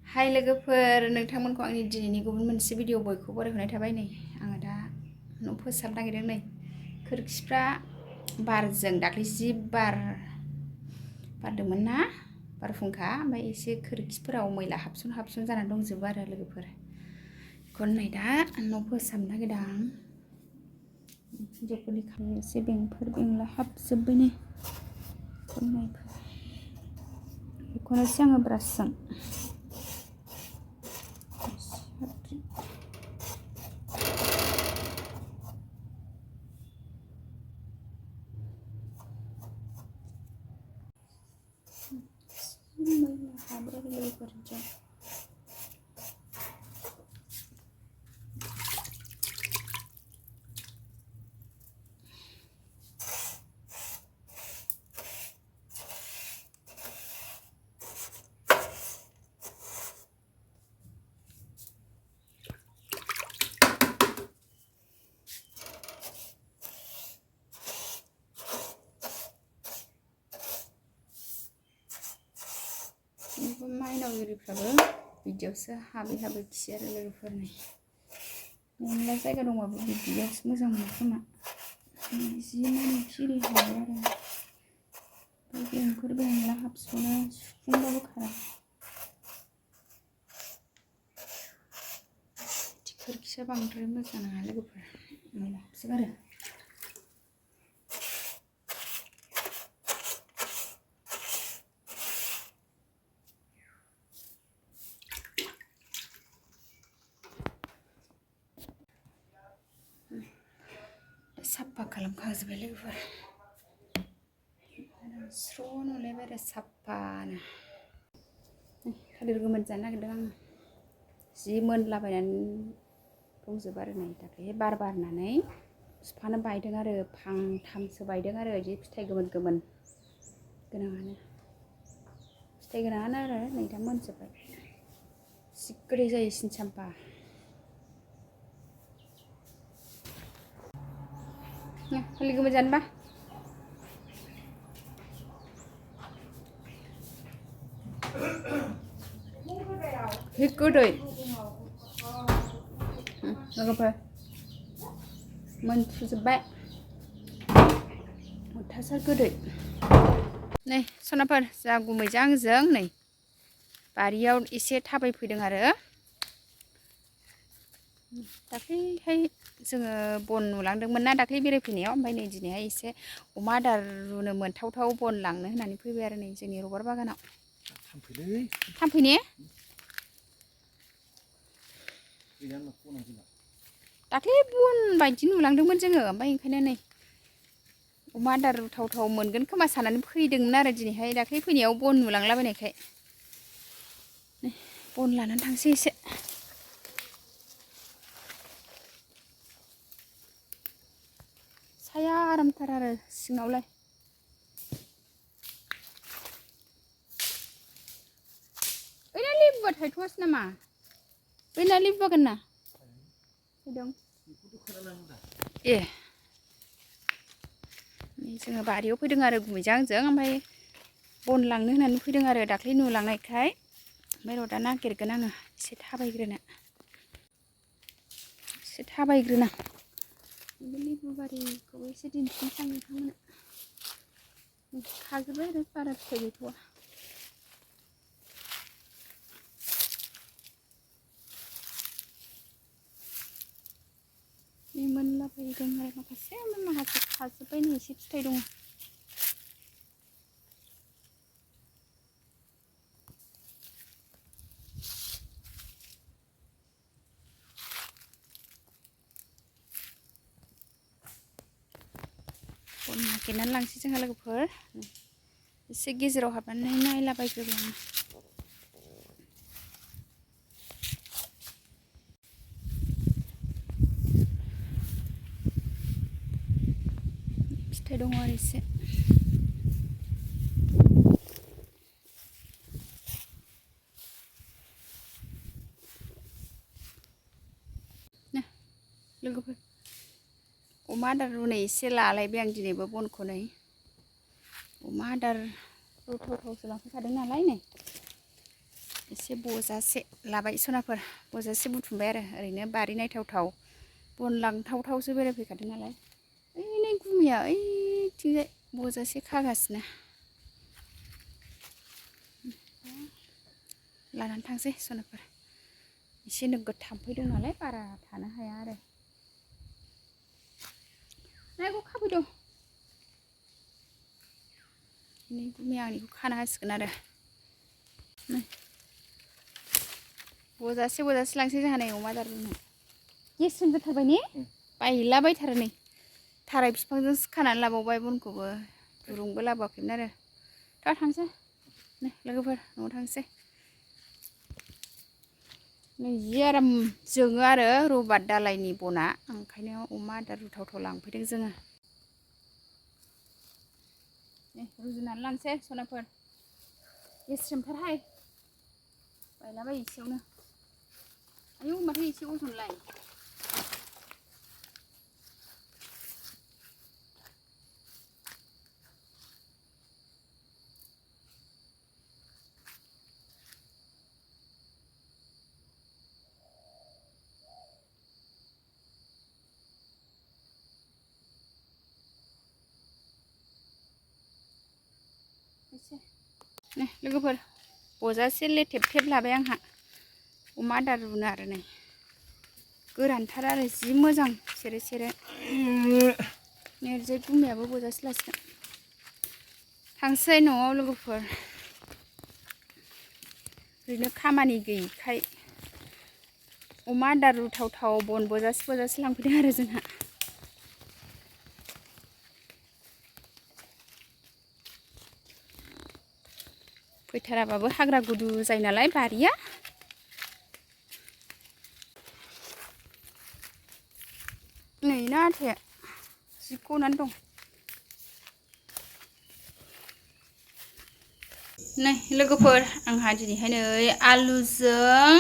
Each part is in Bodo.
हाय लोगोफोर नोंथांमोनखौ आंनि दिनैनि गुबुन मोनसे भिडिअ बयखौबो बरायहरनाय थाबाय नै आङो दा न' फोसाबनो नागिरदों नै खोरखिफ्रा बारजों दाख्लै जि बारदोंमोन ना बारहुंखा ओमफ्राय एसे खोरखिफोराव मैला हाबसन जानानै दंजोबो आरो लोगोफोर बेखौनो नै दा न' फोसाबनो नागिरदों आं हिन्जावफोरनि खामानि एसे बेंला हाबजोब्बाय नै बेखौनोसै आङो ब्रासजों माइनाव एरिफ्राबो बिदियावसो हाबै खियो आरो लोगोफोरनि मेरला जायगा दंबाबो बिदियावसो मोजां मोनो खोमा जि माइनाव खि एरि हाबो आरो बेंफोर बेंला हाबसनो सुफुंबाबो खारा खोरखिया बांद्राय मोजां नङा लोगोफोर मैला हाबसोगारो साफा खालामखाजोब्बाय लोगोफोर स्र' नुलायबाय आरो साफानो थालिर गोमोन जानो नागिरदों आङो जि मोनलाबायनानै दंजोबो आरो नै दाख्लै बार बारनानै बिफानो बायदों आरो फांथामसो बायदों आरो जि फिथाइ गोमोन गोनाङानो आरो नै दा मोनजोब्बाय जि गोदै जायो सिनि साम्फा थालिर गोमोन जानोबा गोदै लोगोफोर मोनफ्रुजोब्बाय अयथासार गोदै नै सनाफोर जा गुमैजों आंजों नै बारियाव एसे थाबायफैदों आरो दाख्लैहाय जोङो बन नुलांदोंमोन ना दाख्लै बेरायफैनायाव ओमफ्राय नै दिनैहाय एसे अमा आदार रुनो मोनथावथाव बन लांनो होननानै फैबाय आरो नै जोंनि रबार बागानाव थांफैने दाख्लै बन बायदि नुलांदोंमोन जोङो ओमफ्राय ओंखायनो नै अमा आदार रुथावथाव मोनगोन खोमा साननानै फैदोंमोन आरो दिनैहाय दाख्लै फैनायाव बन नुलांलाबायनायखाय बन लानानै थांसै एसे साया आरामथार आरो सिङावलाय ओइना लेबुआ थायथ'वासै नामा ओइना लेबु बागान ना फैदों ए जोङो बारियाव फैदों आरो गुमैजों आंजों ओमफ्राय बन लांनो होननानै फैदों आरो दाख्लै नुलांनायखाय ओमफ्राय र' दा नागिरगोन आङो एसे थाबायग्रोना बे लेबु बारिखौबो एसे दिन्थिनोसै आं नोंथांमोननो खाजोब्बाय आरो बारा फिथाइ गैथ'वा मोनलाबायदों आरो माखासे खाजोब्बाय नै एसे फिथाइ दङ बन नागिरनानै लांसै जोंहा लोगोफोर एसे गेजेराव हाबनानै नायलाबायग्रोबाय आङो फिथाइ दङ आरो एसे लोगोफोर अमा आदार रुनाय एसे लालायबाय आं दिनैबो बनखौ नै अमा आदार रुथावथावसो लांफैखादों नालाय नै एसे बजासे लाबाय सनाफोर बजासे बुथुमबाय आरो ओरैनो बारि नायथावथाव बन लांथावथावसो बेरायफैखादों नालाय ओइ नै गुमैया ओइथिंजाय बजासे खागासिनो लानानै थांसै सनाफोर एसे नोगोद थाम्फै दं नालाय बारा थानो हाया आरो नायखौ खाफैदों नै गुमैया आंनिखौ खाना होसिगोन आरो बजासे लांसै जोंहा नै अमा आदारनो गेसजों गोथारबाय ने बायलाबायथारो नै थाराय बिफांजोंसो खानानै लाबावबाय बनखौबो दुरुंबो लाबोआखैमोन आरो दा थांसै नै लोगोफोर न'आव थांसै नै जि आराम जोङो आरो रबाट दालायनि बना ओंखायनो अमा आदार रुथावथाव लांफैदों जोङो नै रुजुनानै लांसै सनाफोर गेस्रेमथारहाय बायलाबायो एसेयावनो आयौ माथो एसे अजनलाय नै लोगोफोर बजासे लेथेब लाबाय आंहा अमा आदार रुनो आरो नै गोरानथार आरो जि मोजां सेरे नेरजै गुमैयाबो बजासे लासिगोन थांसै न'आव लोगोफोर ओरैनो खामानि गैयिखाय अमा आदार रुथावथाव बन बजासे लांफैदों आरो जोंहा फैथाराबाबो हाग्रा गुदु जायो नालाय बारिया नै ना आथाया जि गनानै दं नै लोगोफोर आंहा दिनैहाय नै आलुजों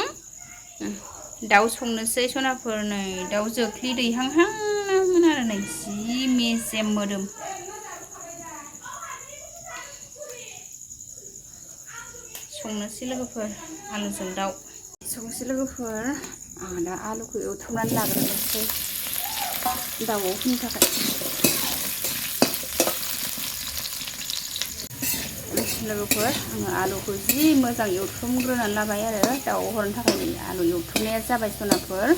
दाउ संनोसै सनाफोर नै दाउ जोख्लि दैहांहांमोन आरो नै जि मेजेम मोदोम संनोसै लोगोफोर आलुजों दाउ संनोसै लोगोफोर आं दा आलुखौ एवथ्रमनानै लाग्रोनोसै दाउआव होनो थाखाय लोगोफोर आङो आलुखौ जि मोजां एवथ्रमग्रोनानै लाबाय आरो दाउआव हरनो थाखाय नै आलु एवथ्रमनाया जाबाय सनाफोर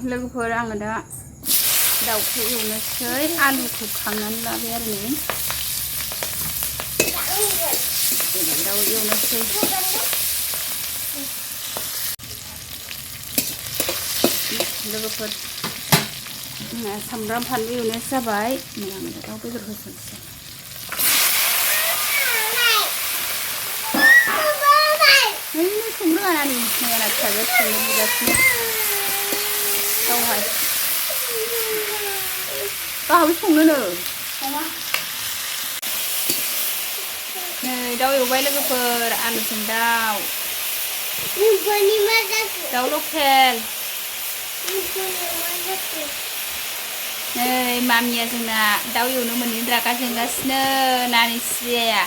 लोगोफोर आङो दा दाउखौ एवनोसै आलुखौ खांनानै लाबाय आरो नै दाउ एवनोसै लोगोफोर सामब्राम फानलु एवनाया जाबाय नै आं दाउ बेदर होसनसै संनो हानानै नै आंना फिसाजोआ संनो बिगासिनो गावहाय गावहाबो संनोनो नै दाउ एवबाय लोगोफोर आलुजों दाउ दाउ लकेल नै मामिया जोंना दाउ एवनो मोनैनि रागा जोंगासिनो नानि सियाया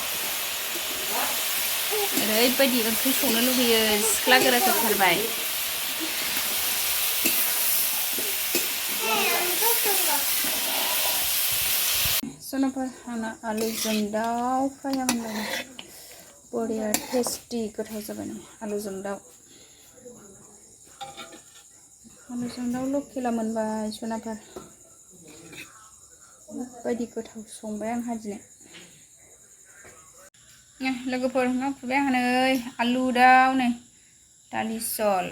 ओरैबायदि ओंख्रि संनो लुगैयो सिख्ला गोरा जाथारबाय सनाफोर आंना आलुजों दाउ फ्राया मोनबाय बरिया टेस्टि गोथाव जाबाय नै आलुजों दाउ लकेला मोनबाय सनाफोर ओरैबायदि गोथाव संबाय आंहा दिनै लोगोफोर ओंखाम खुरबाय आंहा नै आलु दाउ नै दालि जल